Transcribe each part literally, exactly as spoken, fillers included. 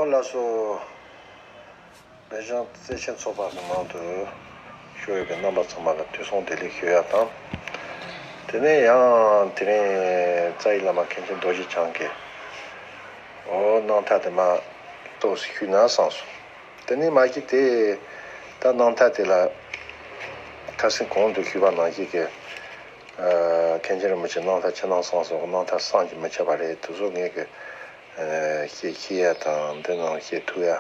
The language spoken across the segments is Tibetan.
ལགས་སོ། བོད་རྒྱང་བརྩེ་ཆེན་ཚོགས་པ་གི་ནང་དུ་བཞུགས་ཡོད་པའི་རྣམ་པ་ཚང་མ་ལ་དུས་གསུམ་བདེ་ལེགས་ཞུ་ཡ་དང་། དེ་ནས་ཡང་དེ་རིང་རྩ་བའི་བླ་མ་མཁན་ཆེན་རྡོ་རྗེ་འཆང་གི་འོ་རྣམ་ཐར་དེ་མ་ཏོག་ཙམ་ཞུས་ན་བསམ་སོང་། དེ་ནས་མ་གཞི་དེ་ད་རྣམ་ཐར་དེ་ལ་ཁ་སང་གོང་དུ་ཞུས་པ་ནང་བཞིན་གྱི་ཨ་མཁན་ཆེན་རིན་པོ་ཆེ་རྣམ་ཐར་ཕྱི་ནང་གསང་སོགས་རྣམ་ཐར་བསམ་གྱིས་མི་ཁྱབ་པ་རེད། དེ་ཚོ་ངས་གི་ཨ་བཤད་ཤེས་ཡ་དང་འདི་ནང་བཤད་ཐུབ་ཡ་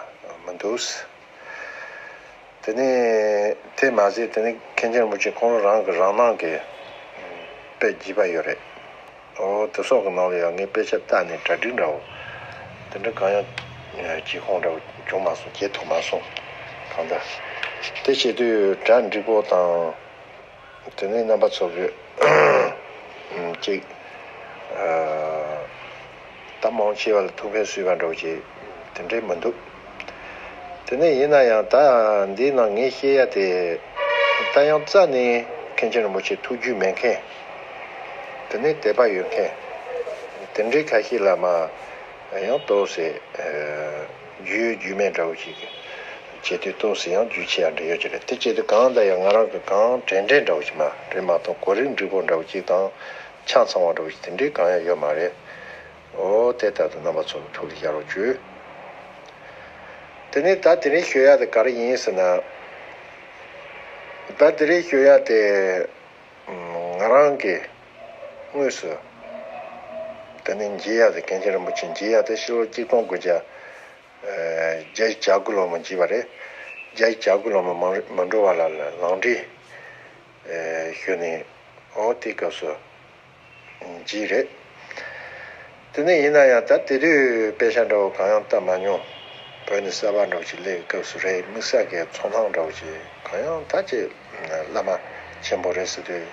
མི་འདུག་དེ་ནས་དེ་མ་ཟད་དེ་ནས་མཁན་ཆེན་རིན་པོ་ཆེ་ཁོང་རང་གི་རང་སྣང་གི་དཔེ་བགྱིས་པ་ཡོད་རེད། འོ་དེ་སོགས་ཀྱི་ནང་ལ་ཡང་ངས་དཔེ་ཆ་ལྟ་ནས་གྲ་སྒྲིག་འདྲ་བོ་དེ་འདྲ་གང་ཡང་ཨ་བགྱིས་ཁོམ་འདྲ་བོ་བྱུང་མ་སོང་། བྱེད་ཐུབ་མ་སོང་། གང་ལྟར་དེ་བྱེད་དུས་གྲ་འགྲིག་པོ་དང་དེ་ནས་རྣམ་པ་ཚོ་གི་ཅིག་ཨ་ད་མང་ཆེ་བ་ལ་ཐུགས་ཕན་གསོས་པ་འདྲ་བོ་ཅིག་དེ་འདྲས་མི་འདུག་དེ་ནས་ཡིན་ན་ཡང་ད་འདིའི་ནང་ངས་བཤད་ཡ་དེ་ད་ཡང་རྩ་ནས་མཁན་ཆེན་རིན་པོ་ཆེ་ཐུགས་རྒྱུས་མེད་མཁན། དེ་ནས་དད་པ་ཡོད་མཁན། དེ་འདྲའི་ཁ་ཤས་ལ་མ་ཡང་ཏོག་ཙམ་རྒྱུས་ཡོད་རྒྱུས་མེད་འདྲ་བོ་ཞིག་བྱེད་དུས་ཏོག་ཙམ་ཡང་རྒྱུས་ཆེ་ཡང་འདྲ་ཡོད་ཀྱི་རེད། དེ་བྱེད་དུས་གང་ལྟར་ཡང་ང་རང་གི་གང་དྲན་དྲན་འདྲ་བོ་ཞིག་མ་རེད་མ་གཏོགས་གོ་རིམ་འགྲིག་པོ་འདྲ་བོ་ཞིག་དང་ཆ་ཚང་བ་འདྲ་བོ་ཞིག་དེ་འདྲའི་གང་ཡང་ཡོད་མ་རེད། འོ་དེ་ལྟར་དུ་རྣམ་པ་ཚོ་ལ་ཐུགས་ལ་བཞག་རོགས་བྱོས། དེ་ནས་ད་དེ་རིང་ཞུ་ཡ་དེ་ག་རེ་ཡིན་ཟེར་ན། ད་དེ་རིང་ཞུ་ཡ་དེ་ང་རང་གི་དངོས་སུ་དེ་ནས་མཇལ་ཡ་དེ་མཁན་ཆེན་རིན་པོ་ཆེ་མཇལ་ཡ་དེ་ཕྱི་ལོ་གཅིག་སྟོང་དགུ་བརྒྱ་བརྒྱད་ཅུ་གྱ་དགུ་ལོ་མ་མཇལ་བ་རེད། བརྒྱད་ཅུ་གྱ་དགུ་ལོ་མ་མ་འགྲོ་བ་ལ་ལ་ལམ་འབྲས་ཞུ་ནས་འོ་དེའི་སྐབས་སུ། ཅིག་རེད། དེ་ནས་ཡིན་ན་ཡང་ད་དེ་དུས་དཔེ་ཆ་འདྲ་བོ་གང་ཡང་ལྟ་མ་མྱོང་། བོད་ནས་གསར་པ་འདྲ་བོ་ཅིག་སླེབས་པའི་སྐབས་སུ་རེད། དམིགས་བསལ་གྱི་ཚོར་སྣང་འདྲ་བོ་ཅིག་གང་ཡང་ད་ཅིག་བླ་མ་ཆེན་པོ་རེད་ཟེར་དུས་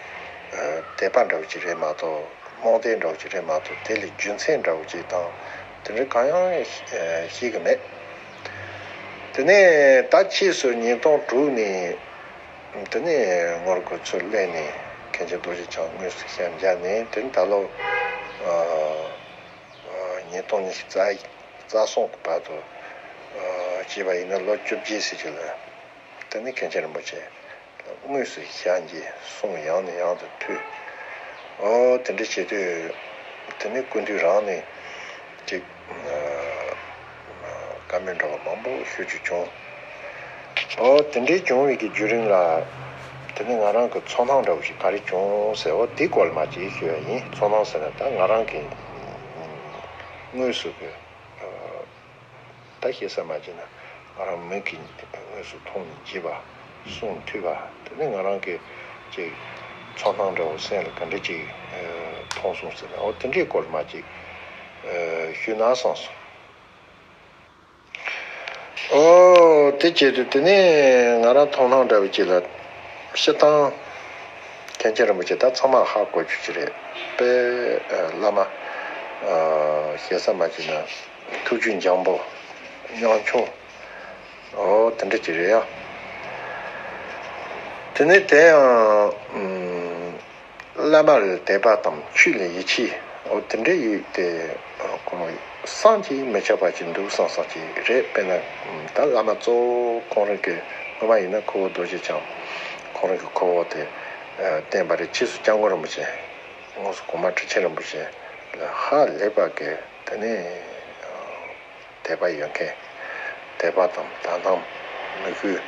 དད་པ་འདྲ་བོ་ཅིག་རེད་མ་གཏོགས་རྨོངས་དད་འདྲ་བོ་ཅིག་རེད་མ་གཏོགས་དེ་ལས་རྒྱུ་མཚན་འདྲ་བོ་ཅིག་དང་དེ་འདྲ་གང་ཡང་ཤེས་ཀྱི་མེད། དེ་ནས་ད་ཕྱིས་སུ་ཉིས་སྟོང་དྲུག་ནས། དེ་ནས་ངོར་གོ་ཚུར་སླེབས་ནས་མཁན་ཆེན་རྡོ་རྗེ་འཆང་དངོས་སུ་ཞལ་མཇལ་ནས་དེ་ནས་ད་ལོ་ཨ་ཨ་ཉིས་སྟོང་ཉི་ཤུ་རྩ་རྩ་གསུམ་གྱི་བར་དུ་ཨ་བྱས་པ་ཡིན་ན་ལོ་བཅོ་བརྒྱད་ཟེར་གྱི་ལ་དེ་ནས་མཁན་ཆེན་རིན་པོ་ཆེ་དངོས་སུ་ཞལ་མཇལ་གསུང་ཡང་ནས་ཡང་དུ་ཐོས། ཨོ་དེ་འདྲ་བྱེད་དུས་དེ་ནས་སྐུ་མདུན་རང་ནས་ཅིག་བཀའ་མོལ་འདྲ་བ་མང་པོ་ཞུ་རྒྱུ་བྱུང་། ཨོ་དེ་འདྲའི་བྱུང་བའི་གི་བརྒྱུད་རིམ་ལ་དེ་ནས་ང་རང་གི་ཚོར་སྣང་འདྲ་བོ་ཞིག་ག་རེ་བྱུང་ཟེར། ཨོ་དེའི་སྐོར་ལ་མ་ཅིག་ཞུ་ཡ་ཡིན། ཚོར་སྣང་ཟེར་ན་ད་ང་རང་གི་དངོས་སུ་གི་ད་ཞེ་ས་མ་བྱས་ན་ང་རང་མིག་གིས་དངོས་སུ་མཐོང་ནས་བརྗེད་པ་གསུང་ཐོས་པ་དེ་ནས་ང་རང་གི་ཅིག་ཚོར་སྣང་འདྲ་བོ་སེམས་ལ་ག་འདྲ་ཅིག་མཐོང་སོང་ཟེར་ན་ཨོ་དེ་འདྲའི་སྐོར་མ་ཅིག་ཞུས་ན་བསམ་སོང་། ཨོ་དེ་བྱེད་དུས་དེ་ནས་ང་རང་མཐོང་སྣང་འདྲ་བོ་ཅིག་ལ་སྤྱིར་བཏང་མཁན་ཆེན་རིན་པོ་ཆེ་ད་ཚང་མ་ཧ་གོ་རྒྱུ་ཅིག་རེད་པས། བླ་མ་ཞེ་ས་མ་བྱས་ན། ཐུགས་རྒྱུད་འཇམ་པོ། ཉམ་ཆུང་། ཨོ་དེ་འདྲ་ཅིག་རེད་ཡ། དེ་ནས་དེ་ཡང་བླ་མ་ལ་དད་པ་དང་ཆོས་ལ་ཡིད་ཆེས། ཨོ་དེ་འདྲ་ཡོད་དེ་ཁོང་བསམ་གྱིས་མི་ཁྱབ་པ་ཅིག་འདུག་བསམ་བསམ་ཅིག་རེད། དཔེར་ན་ད་བླ་མ་གཙོ་བོ་ཁོང་རང་གི་སྔོན་མ་ཡིན་ན་ཁུ་བོ་རྡོ་རྗེ་འཆང་ཁོང་རང་གི་ཁུ་བོ་དེ་བསྟེན་པ་རེད། ཕྱིས་སུ་སྐྱབས་མགོན་རིན་པོ་ཆེ། དངོས་སུ་གོང་མ་ཁྲི་ཆེན་རིན་པོ་ཆེ་ལ་ཧ་ལས་པ་གི་དེ་ནས་དད་པ་ཡོད་མཁན། དད་པ་དང་དད་རྣམ་མོས་གུས་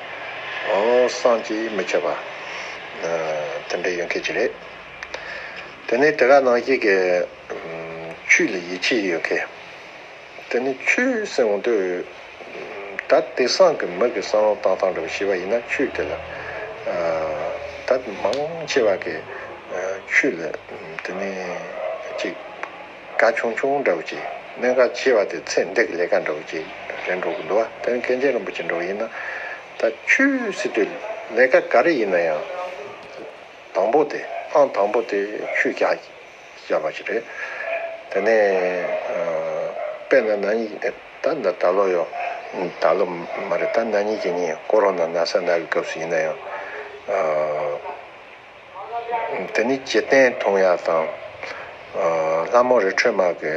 ཨོ་བསམ་གྱིས་མི་ཁྱབ་པ་དེ་འདྲ་ཡོད་མཁན་ཅིག་རེད། དེ་ནས་དེ་ག་ནང་བཞིན་གྱི་ཆོས་ལ་ཡིད་ཆེས་ཡོད་མཁན། དེ་ནས་ཆོས་ཟེར་འོང་དུས་ད་དེང་སང་གི་མི་གི་བསམ་བློ་བཏང་སྟངས་འདྲ་བོ་ཞིག་བྱས་པ་ཡིན་ན་ཆོས་དེ་ལ་ད་མང་ཆེ་བ་གི་ཆོས་ལ་དེ་ནས་ཅིག་གལ་ཆུང་ཆུང་འདྲ་བོ་ཅིག་གནད་འགག་ཆེ་བ་དེ་ཚེ་འདི་གི་ལས་ཀ་འདྲ་བོ་ཅིག་རེད་འགྲོ་གི་འདུག་བ། དེ་ནས་མཁན་ཆེན་རིན་པོ་ཆེ་འདྲ་བོ་ཡིན་ན་ད་ཆོས་ཟེར་དུས་ལས་ཀ་ག་རེ་ཡིན་ན་ཡང་དང་པོ་དེ་ཨང་དང་པོ་དེ་ཆོས་རྒྱག་བཞག་པ་ཞིག་རེད། དེ་ནས་དཔེར་ན་ན་ནིང་ད་ད་ལོ་ཡོད། ད་ལོ་མ་རེད། ད་ན་ནིང་གི་ཉིན་ཀོ་རོ་ན་ན་ཚ་ན་བའི་སྐབས་སུ་ཡིན་ན་ཡང་དེ་ནི་འཇིག་རྟེན་མཐོང་ཡག་དང་ལྷ་མོ་རི་ཁྲོད་མ་གི་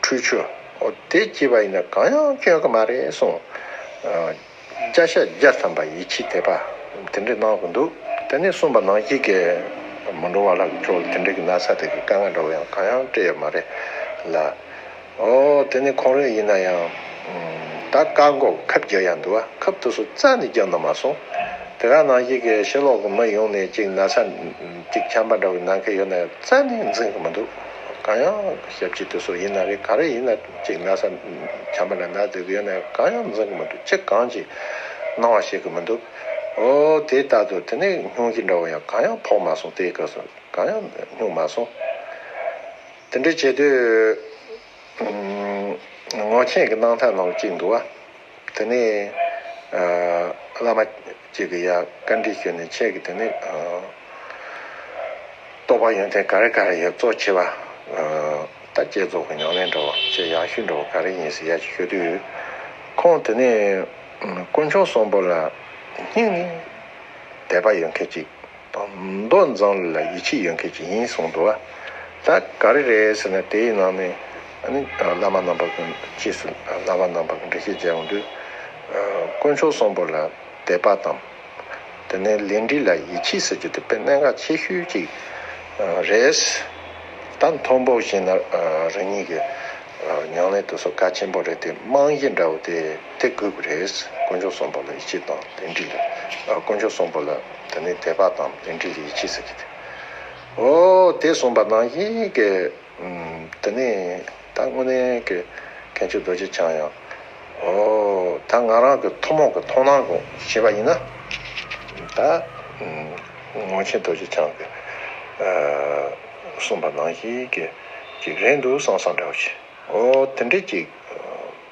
ཁྲུས་ཆུ་ ཨོ་དེ་བྱས་པ་ཡིན་ན་གང་ཡང་སྐྱོན་གི་མ་རེད་གསུངས། ཨ། བརྒྱ་ཆ་བརྒྱ་ཐམ་པ་ཡིད་ཆེས་དད་པ་དེ་འདྲས་གནང་གི་འདུག་དེ་ནས་གསུངས་པ་ནང་བཞིན་གྱི་མི་འགྲོ་བ་ལ་གི་ཅོག་དེ་འདྲས་ཀྱི་ན་ཚ་དེ་གི་དཀའ་ངལ་འདྲ་བོ་ཡང་གང་ཡང་སྤྲད་ཡོད་མ་རེད་ལ། ཨོ་དེ་ནས་ཁོང་རང་ཡིན་ན་ཡང་ད་བཀག་འགོག་ཁབ་རྒྱག་ཡ་འདུག་བ། ཁབ་དེ་ཚོ་རྩ་ནས་རྒྱག་ན་མ་སོང་། དེ་ག་ནང་བཞིན་གྱི་ཕྱི་ལོགས་ཀྱི་མི་ཡོང་ནས་ཅིག་ན་ཚ་ཅིག་ཆམ་པ་འདྲ་བོ་ན་མཁན་ཡོད་ན་ཡང་རྩ་ནས་འཛིན་གི་མི་འདུག་གང་ཡང་ཞབས་ཕྱི་དེ་ཚོ་ཡིན་ན་རེད། ག་རེ་ཡིན་ན་ཅིག་ན་ཚ་ཆམ་པ་ན་ན་དེ་ཚོ་ཡོད་ན་ཡང་གང་ཡང་འཛིན་གི་མི་འདུག་ཅི་གང་ཅིག་གནང་བ་བྱེད་གི་མི་འདུག་ཨོ་དེ་ལྟར་དུ་དེ་ནས་སྙུང་གཞི་འདྲ་བོ་ཡང་གང་ཡང་ཕོག་མ་སོང་། དེའི་སྐབས་སུ་གང་ཡང་སྙུང་མ་སོང་། དེ་འདྲ་བྱེད་དུས་ངོ་ཆེན་གྱི་གནང་ཐབས་ནང་གཅིག་འདུག་བ། དེ་ནས་བླ་མ་གཅིག་གི་ཡ་བཀའ་འདྲི་ཞུས་ནས་ཁྱེད་ཀྱི་དེ་ནས་རྟོགས་པ་ཡོན་ཏན་ག་རེ་ག་རེ་ཡོད་གཙོ་ཆེ་བ། ད་བསྐྱེད་རྫོགས་ཀྱི་ཉམས་ལེན་འདྲ་བ་ཆེས་ཡག་ཤོས་འདྲ་བ་ག་རེ་ཡིན་ཟེར་ཡ་ཅིག་ཞུ་དུས། ཁོང་དེ་ནས་དཀོན་མཆོག་གསུམ་པོ་ལ་སྙིང་ནས་དད་པ་ཡོད་མཁན་ཅིག་དང་མདོ་མཛངས་ལ་ཡིད་ཆེས་ཡོད་མཁན་ཅིག་ཡིན་གསུངས་འདུག་བ། ད་ག་རེ་རེད་ཟེར་ན་དེའི་ནང་ནས་ཨ་ནི་བླ་མ་རྣམ་པ་ཀུན་རྗེས་སུ་བླ་མ་རྣམ་པ་ཀུན་འགྲེལ་བཤད་མཇལ་ཡོང་དུས། དཀོན་མཆོག་གསུམ་པོ་ལ་དད་པ་དང་། དེ་ནས་ལས་འབྲས་ལ་ཡིད་ཆེས་ཟེར་རྒྱུ་དེ་དཔེ་གནད་འགག་ཆེ་ཤོས་ཅིག་རེད། ད་མཐོན་པོ་བྱས་ན་རང་ཉིད་ཀྱི་ཉམས་ལེན་དེ་ཚོ་གལ་ཆེན་པོ་རེད་དེ། རྨང་གཞི་འདྲ་བོ་དེ་དེ་དགོས་ཀྱི་རེད། དཀོན་མཆོག་གསུམ་པོ་ལ་ཡིད་ཆེས་དང་ལས་འབྲས་ལ། དཀོན་མཆོག་གསུམ་པོ་ལ་དེ་ནས་དད་པ་དང་ལས་འབྲས་ལ་ཡིད་ཆེས་ཟེར་རྒྱུ་དེ། ཨོ་དེ་གསུངས་པ་ནང་བཞིན་གྱི། དེ་ནས་ད་དངོས་གནས་ཀྱི་མཁན་ཆེན་རྡོ་རྗེ་འཆང་ཡང་། ཨོ་ད་ང་རང་གི་ཐུན་མོང་གི་མཐོང་སྣང་གི་བྱས་པ་ཡིན་ན། ད་ངོ་ཆེན་རྡོ་རྗེ་འཆང་གི་གསུངས་པ་ནང་བཞིན་གྱི་ཅིག་རེད་འདུག་བསམ་བསམ་འདྲ་བོ་ཞིག་ཨོ་དེ་འདྲས་ཅིག་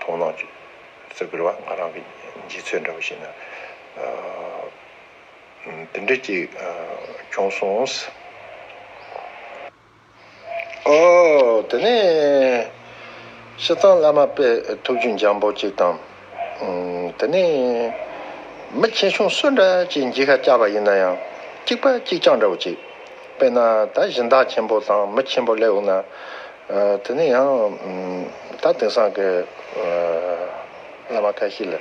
མཐོང་སྣང་ཅིག་ཟེར་དགོས་རེད་བ། ང་རང་གི་འཇིག་ཚོད་འདྲ་བོ་ཞིག་ན་དེ་འདྲས་ཅིག་བྱུང་སོང་། ཨོ། དེ་ནས་སྤྱིར་བཏང་བླ་མ་དཔེ་ཐུགས་རྒྱུད་འཇམ་པོ་ཅིག་དང་། ཨུམ། དེ་ནས་མི་ཆེ་ཆུང་སུ་འདྲ་ཅིག་མཇལ་ཁ་བཅར་བ་ཡིན་ན་ཡང་གཅིག་པ་གཅིག་རྐྱང་འདྲ་བོ་ཅིག་དཔེར་ན་ད་སྦྱིན་བདག་ཆེན་པོ་དང་མི་ཆེན་པོ་སླེབས་འོང་ན། ཨ། དེ་ནས་ཡང་ཨུམ། ད་དེང་སང་གི་ཨ། བླ་མ་ཁ་ཤས་ལ་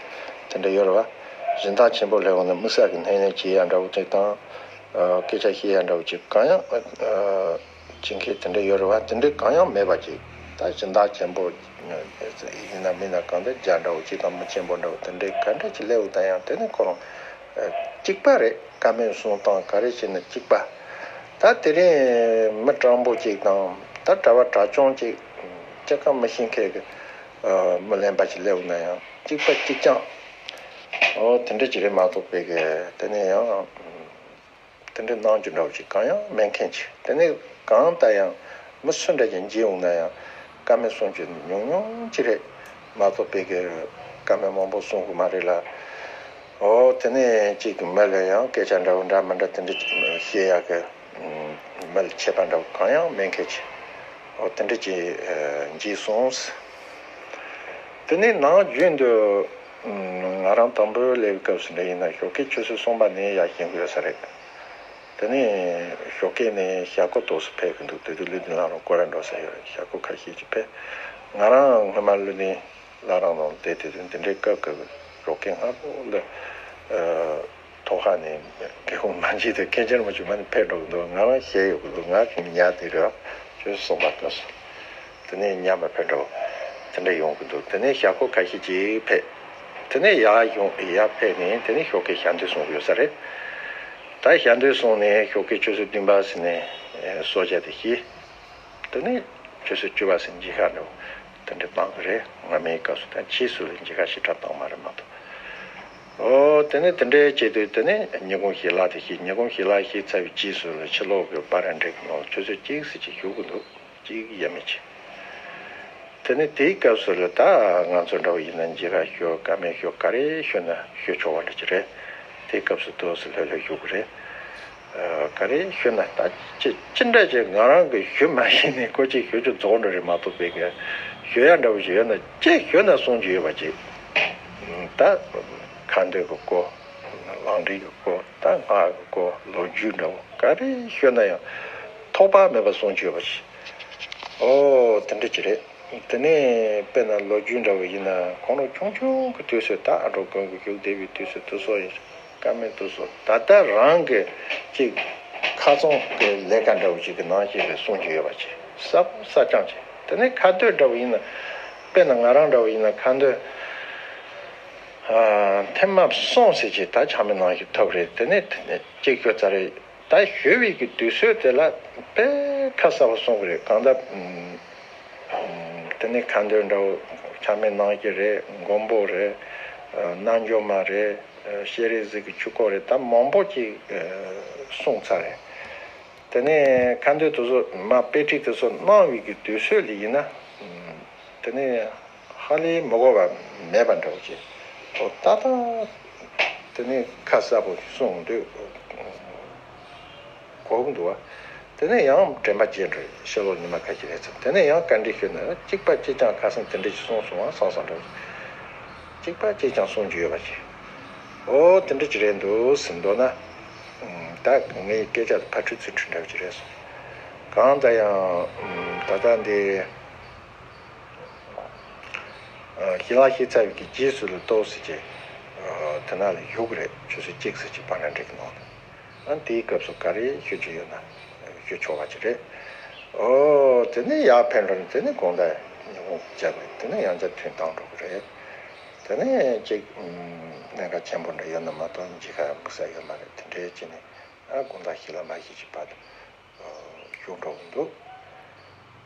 དེ་འདྲ་ཡོད་རེད་བ། སྦྱིན་བདག་ཆེན་པོ་སླེབས་འོང་ན་དམིགས་བསལ་གྱི་སྣེ་ལེན་བྱེད་ཡ་འདྲ་བོ་ཅིག་དང་། ཨ། སྐད་ཆ་བཤད་ཡ་འདྲ་བོ་ཅིག་གང་ཡང་ཨ། བྱེད་མཁན་དེ་འདྲ་ཡོད་རེད་བ། དེ་འདྲ་གང་ཡང་མེད་པ་ཅིག་ད་སྦྱིན་བདག་ཆེན་པོ་ཡིན་ན་མིན་ན་གང་འདྲ་རྒྱ་འདྲ་བོ་ཅིག་དང་མི་ཆེན་པོ་འདྲ་བོ་དེ་འདྲ་ག་འདྲ་ཅིག་སླེབས་འོང་ན་ཡང་དེ་ནི་ཁོ་རང་ཨ། གཅིག་པ་རེད། བཀའ་མོལ་གསུང་སྟངས་ག་རེ་བྱས་ན་གཅིག་པ། ད་དེ་རིང་མི་དྲང་པོ་ཅིག་དང་ད་གྲྭ་བ་གྲྭ་ཆུང་ཅིག་སྐྱེ་ཁམས་མི་ཤེས་མཁན་གྱི་ཨ། མི་གླེན་པ་ཅིག་སླེབས་འོང་ན་ཡང་གཅིག་པ་གཅིག་རྐྱང་། ཨོ་དེ་འདྲ་ཅིག་རེད་མ་གཏོགས་པའི་གི་དེ་ནས་ཡང་། དེ་འདྲའི་གནང་རྒྱུ་འདྲ་བོ་ཅིག་གང་ཡང་མེད་མཁན་ཅིག་དེ་ནས་གང་ལྟར་ཡང་མི་སུ་འདྲ་ཅིག་མཇལ་འོང་ན་ཡང་བཀའ་མོལ་གསུང་རྒྱུ་ཉུང་ཉུང་ཅིག་རེད་མ་གཏོགས་པའི་གི་བཀའ་མོལ་མང་པོ་གསུང་གི་མ་རེད་ལ། ཨོ་དེ་ནས་ཅིག་གི་མི་ལ་ཡང་སྐད་ཆ་འདྲ་བོ་འདྲ་མི་འདྲ་དེ་འདྲ་ཅིག་བཤད་ཡག་གི་མི་ལ་ཆད་པ་འདྲ་བོ་གང་ཡང་མེད་མཁན་ཅིག་ཨོ་དེ་འདྲ་ཅིག་མཇལ་སོང་། དེ་ནས་ནམ་རྒྱུན་དུ་ང་རང་དང་པོ་སླེབས་པའི་སྐབས་སུ་འདྲ་ཡིན་ན་ཞོགས་ཀའི་ཆུ་ཚོད་གསུམ་པ་ནས་ཡར་བཞེངས་གི་ཡོད་ས་རེད། དེ་ནས་ཞོགས་ཀས་ནས་ཞྭ་ཁོ་ཏོག་ཙམ་ཕེབས་ཀྱི་འདུག་དེ་དུས་ཀླུ་ལྡིང་བླ་རུང་སྐོར་ར་འགྲོ་ས་ཡོད་རེད། ཞྭ་ཁོ་ཁ་ཤས་ཅིག་ཕེབས། ང་རང་སྔོན་མ་ཀླུ་ལྡིང་བླ་རུང་ནང་བསྡད་དེ་དུས་འདི་འདྲའི་སྐབས་སྐབས་ཞོགས་ཀས་སྔ་པོ་ལ་ཨ། ཐོག་ཁ་ནས་སྒེའུ་ཁུང་མ་འབྱེད་དུས་སྐད་ཆ་མ་བྱུང་མ་ནས་ཕེབས་འགྲོ་གི་འདུག་ང་རང་ཞེད་ཡོད་གི་འདུག་ང་གི་ཉལ་དེ་རེད་བ། ཆུ་ཚོད་གསུམ་པ་སྐབས་སུ། དེ་ནས་ཉལ་མ་ཕེབས་འགྲོ། དེ་འདྲ་ཡོང་གི་འདུག་དེ་ནས་ཞྭ་ཁོ་ཁ་ཤས་ཅིག་ཕེབས། དེ་ནས་ཡར་ཡོང་ཡར་ཕེབས་ནས་དེ་ནས་ཞོགས་ཀས་ཞལ་འདོན་གསུང་གི་ཡོད་ས་རེད། ད་ཞལ་འདོན་གསུང་ནས་ཞོགས་ཀས་ཆུ་ཚོད་བདུན་པ་ཟིན་ནས་གསོལ་ཇ་དེ་བཞེས། དེ་ནས་ཆུ་ཚོད་བཅུ་པ་ཟིན་མཇལ་ཁ་འགྲོ། དེ་འདྲ་བཏང་གི་རེད། སྔ་མའི་སྐབས་སུ་ད་ཕྱིས་སུ་ལ་མཇལ་ཁ་ཞེ་དྲག་བཏང་མ་རེད་མ་གཏོགས། ཨོ་དེ་ནས་དེ་འདྲའི་བྱེད་དུས་དེ་ནས་ཉིན་གུང་ཞལ་ལག་དེ་བཞེས། ཉིན་གུང་ཞལ་ལག་བཞེས་ཚར་བའི་རྗེས་སུ་ལ་ཕྱི་ལོགས་ཀྱི་པར་ར་འགྲིག་གི་ནང་ཆུ་ཚོད་གཅིག་ཙམ་ཅིག་བཞུགས་གི་འདུག་གཅིག་ཡས་མས་ཅིག་དེ་ནས་དེའི་སྐབས་སུ་ལ་ད་ང་ཚོ་འདྲ་བོ་ཡིན་ན་མཇལ་ཁ་ཞུ་བཀའ་མོལ་ཞུ་ག་རེ་ཞུ་ན་ཞུ་ཆོག་པ་འདྲ་ཅིག་རེད། དེའི་སྐབས་སུ་ཏོག་ཙམ་ལྷོད་ལྷོད་བཞུགས་གི་རེད། ཨ། ག་རེ་ཞུ་ན་ད་ཅི་ཅི་འདྲ་ཅིག་ང་རང་གིས་ཞུ་མ་ཤེས་ནས་ཁོ་ཅིག་ཞུ་རྒྱུ་རྫོགས་འགྲོ་རེད་མ་གཏོགས་པའི་གི་ཞུ་ཡ་འདྲ་བོ་ཞིག་ཡོད་ན་ཅི་ཞུ་ན་གསུང་རྒྱུ་ཡོད་པ་ཅིག་ད་ཁ་འདོན་གྱི་སྐོར། ལམ་འབྲས་ཀྱི་སྐོར། ད་སྔགས་ཀྱི་སྐོར། ལོ་རྒྱུས་འདྲ་བོ་ག་རེ་ཞུས་ན་ཡང་ཐོགས་པ་མེད་པར་གསུང་རྒྱུ་ཡོད་པ་ཞིག་ཨོ་དེ་འདྲ་ཅིག་རེད། དེ་ནས་དཔེར་ན་ལོ་རྒྱུས་འདྲ་བོ་ཡིན་ན་ཁོང་རང་ཆུང་ཆུང་གི་དུས་སུ་ད་ཨ་འགྲོ་དགོན་གྱི་བཞུགས་བསྡད་པའི་དུས་སུ་དུ་སོ་ཡིན། ཀ་མེད་དུ་སོ་ད་ལྟ་རང་གི་ཅིག་ཁ་ཚོན་གྱི་ལས་ཀ་འདྲ་བོ་ཅིག་གི་ནང་ཞིག་ལ་གསུང་རྒྱུ་ཡོད་པ་ཅིག་གསལ་པོ་གསལ་རྐྱང་ཅིག་དེ་ནས་ཁ་འདོན་འདྲ་བོ་ཡིན་ན་དཔེར་ན་ང་རང་འདྲ་བོ་ཡིན་ན་ཁ་འདོན་ཐེངས་མ་གསུམ་ཟེར་ཅིག་ད་ཆ་མེད་ནང་ཞིག་ཐོབ་རེད། དེ་ནས་དེ་ནས་ཅིག་ཤོད་ཚར་རེད། ད་ཞུ་བའི་གི་དུས་ཚོད་དེ་ལ་དཔེ་ཁ་གསལ་པོ་གསུང་གི་རེད། གང་ལྟར་དེ་ནས་ཁ་འདོན་འདྲ་བོ་ཆ་མེད་གནང་གི་རེད། མགོན་པོ་རེད། རྣལ་འབྱོར་མ་རེད། ཤེས་རིག་གཟིགས་ཀྱི་ཆོས་སྐོར་རེད། ད་མང་པོ་ཅིག་གསུངས་ཚར་རེད། དེ་ནས་ཁ་འདོན་དེ་ཚོ་མ་དཔེ་ཁྲིད་དེ་ཚོ་གནང་བའི་གི་དུས་ཚོད་ལ་ཡིན་ན་དེ་ནས་ཧ་ལས་མི་གོ་བ་མེད་པ་འདྲ་བོ་ཅིག་ཨོ་ད་ད་དེ་ནས་ཁ་གསལ་པོ་གསུངས་འདུག་གོ་གི་འདུག་བ། དེ་ནས་ཡང་དྲན་པ་བརྗེད་འགྲོ་ཤེས་ལོ་ཉི་མ་ཁ་ཤས་རེད་ཙམ། དེ་ནས་ཡང་བཀའ་འདྲི་ཞུས་ན་གཅིག་པ་གཅིག་རྐྱང་ཁ་སང་དེ་འདྲ་ཞིག་གསུངས་སོང་བ་བསམ་བསམ་འདྲ་བོ་ཅིག་གཅིག་པ་གཅིག་རྐྱང་གསུང་རྒྱུ་ཡོད་པ་ཅིག་ཨོ་དེ་འདྲ་ཅིག་རེད་འདུག་ཟིན་མདོར་ན། ད་ངའི་སྐད་ཆ་དེ་ཕར་ཁྲུས་ཚུར་ཁྲུས་འདྲ་བོ་ཅིག་རེད་སོང་། གང་ལྟར་ཡང་ད་ལྟ་འདི། ཞི་ལ་ཞི་ཚ་བའི་གི་རྗེས་སུ་ལ་ལྟོས་ཟེར་གྱི། དེ་ན་ལ་བཞུགས་རེད། ཆུ་ཚོད་གཅིག་ཟེར་གྱི་བར་ན་འགྲིག་གི་ནང་དུ། ཨ་དེའི་སྐབས་སུ་ག་རེ་ཞུ་རྒྱུ་ཡོད་ན་ཞུ་ཆོག་པ་ཅིག་རེད། ཨོ་དེ་ནས་ཡར་ཕན་རོགས་དེ་ནས་དགོང་དག་ཉིན་གུང་བཅར་བས་དེ་ནས་ཡང་བསྐྱར་ཐོན་བཏང་འགྲོ་གི་རེད། དེ་ནས་གཅིག་གནད་འགག་ཆེན་པོ་འདྲ་ཡོད་ན་མ་གཏོགས་མཇལ་ཁ་འབུལ་ས་ཡོད་མ་རེད། དེ་འདྲའི་ཅིག་ནས་ཨ་དགོང་དག་ཞི་ལ་མ་ཞི་ཅིག་བར་དུ། ཞུགས་འགྲོ་གི་འདུག་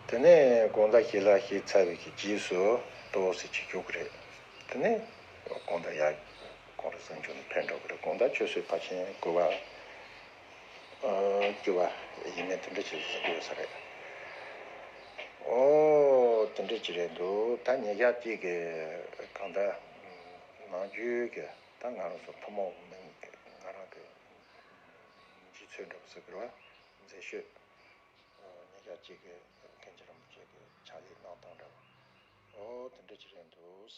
དེ་ནས་དགོང་དག་ཞི་ལ་ཞི་ཚ་བའི་གི་རྗེས་སུ་ལྟོས་ཟེར་གྱི་ཞུགས་ཀྱི་རེད། དེ་ནས་དགོང་དག་ཡར་ཁོང་རང་གསང་སྤྱོད་ནས་ཕེབས་འགྲོ་གི་རེད། དགོང་དག་ཆུ་ཚོད་ཕལ་ཆེར་དགུ་པ་བཅུ་པ་ཡིན་མིན་དེ་འདྲ་ཞིག་ཟིན་གྱི་ཡོད་ས་རེད། ཨོ་དེ་འདྲ་ཅིག་རེད་འདུག་ད་ཉིན་ཞག་གཅིག་གི་གང་ལྟར་ནམ་རྒྱུན་གྱི་ད་ང་རང་ཚོ་ཕོ་མོ་མིན་ང་རང་གི་སྤྱི་ཚོགས་འདྲ་པོ་ཟེར་དགོས་རེད་བ། མཛེས་ཤོས། ཉིན་ཞག་གཅིག་གི་མཁན་ཆེན་རིན་པོ་ཆེ་གི་ཕྱག་ལས་གནང་སྟངས་འདྲ་བོ། ཨོ་དེ་འདྲ་ཅིག་རེད་འདུག